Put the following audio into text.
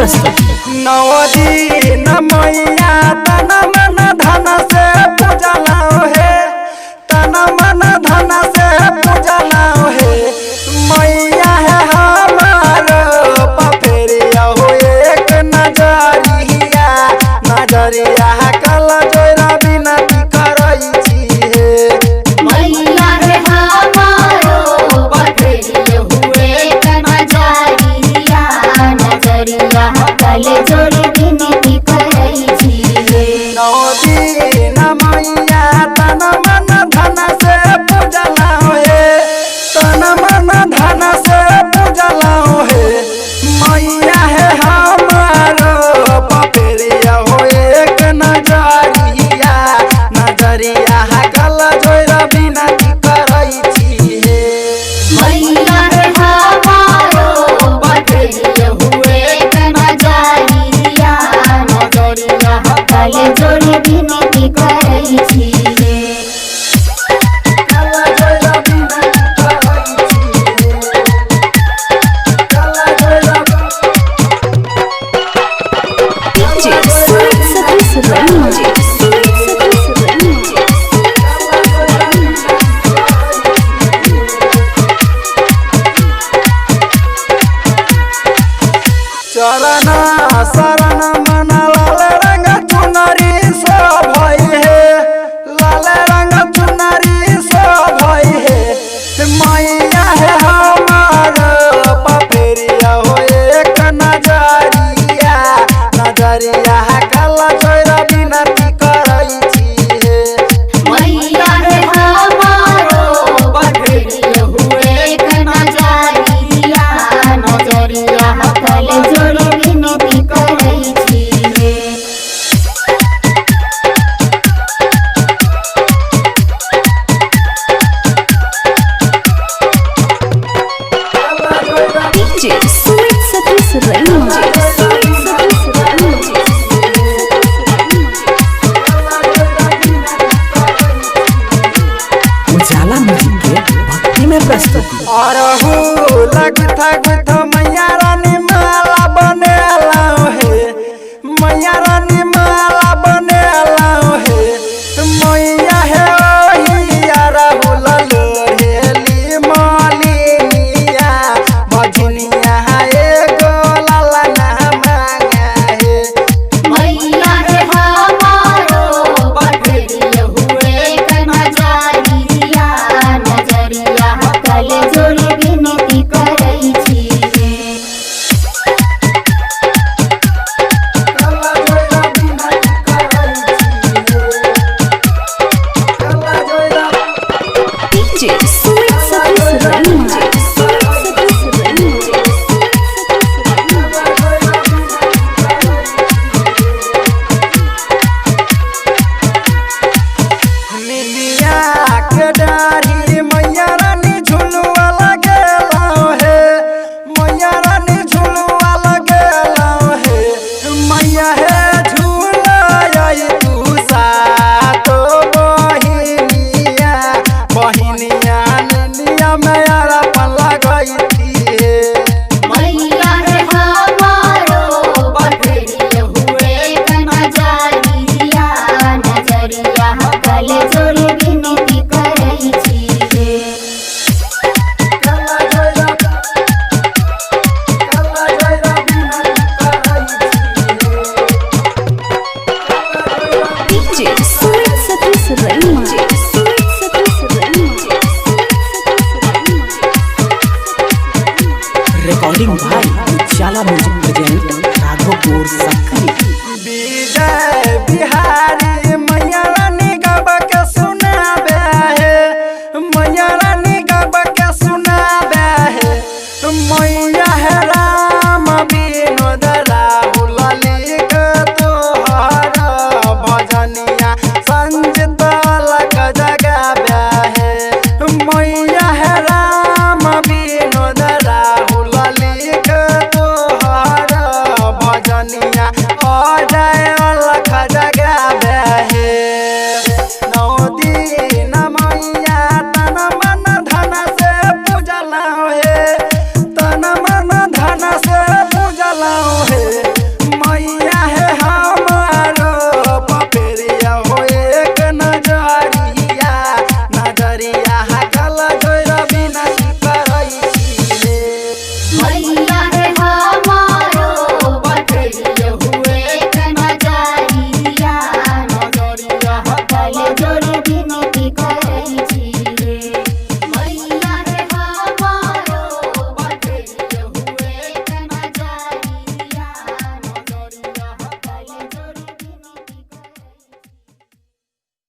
प्रस्तुति। नवदी मैया तन मन धन से पूजा लाओ हे, तन मन धन से पूजा लाओ हे, मैया है हमारो पफेरिया हो एक नजरिया, नजरिया कल जोरा बिनती करई छी हे। मैया है हमारो पफेरिया हुए नजरिया, नजरिया कल जोड़ बिनती करई छी हे। नवदी मैया तन मन धन से पूजा लाओ हे, तन मन धन से पूजा लाओ हे, मैया है हमारो पफेरिया हो एक नजरिया, नजरिया कल जोरा बिनती करई छी हे। मैया है हमारो पफेरिया हुए नजरिया, नजरिया कल जोड़ बिनती करई छी हे। कल जोरा बिनती करई छी हे। कल जोरा DJ Sweet Satish Ranji. Sweet Satish Ranji. चरण शरण मन लाल रंग चुनरी शोभई हे, लाल रंग चुनरी शोभई हे, मैया है हमार पफेरिया हो एक नजरिया, नजरिया कल जोरा बिनती करई छी हे। मैया है हमारो पफेरिया हुए नजरिया, नजरिया कल जोड़ बिनती करई छी हे। DJ Sweet Satish Ranji. Sweet Satish Ranji. Ujala music के भक्ति में प्रस्तुति। अरहु लगथा गुथ मैया रानी माला बने लाओ हे, मैया रानी माला बने लाओ हे, मैया हे ओही अरहु लोहेली मालिनिया, भजनिया एगो लाला ना मांगा हे। मैया है हमारो पफेरिया हुए नजरिया, नजरिया कल जोड़ बिनती करई छी हे। कल जोरा बिनती करई छी हे। कल जोरा DJ Sweet Satish Ranji. Sweet Satish Ranji. निनिया के डारी मैया रानी झुलुआ लगेला हे, मैया रानी झुलुआ लगेला हे, मैया हे झूला तू सातो बहिनिया, बहिनिया निनिया मैया अपन लगई थी हे। मैया है हमारो पफेरिया हुए नजरिया, नजरिया कल जोड़ बिनती करई छी हे। कल जोरा कल जोरा बिनती करई छी हे। DJ Sweet Satish Ranji. Sweet Satish Ranji. Recording by Ujala music present Raghopur Sakri.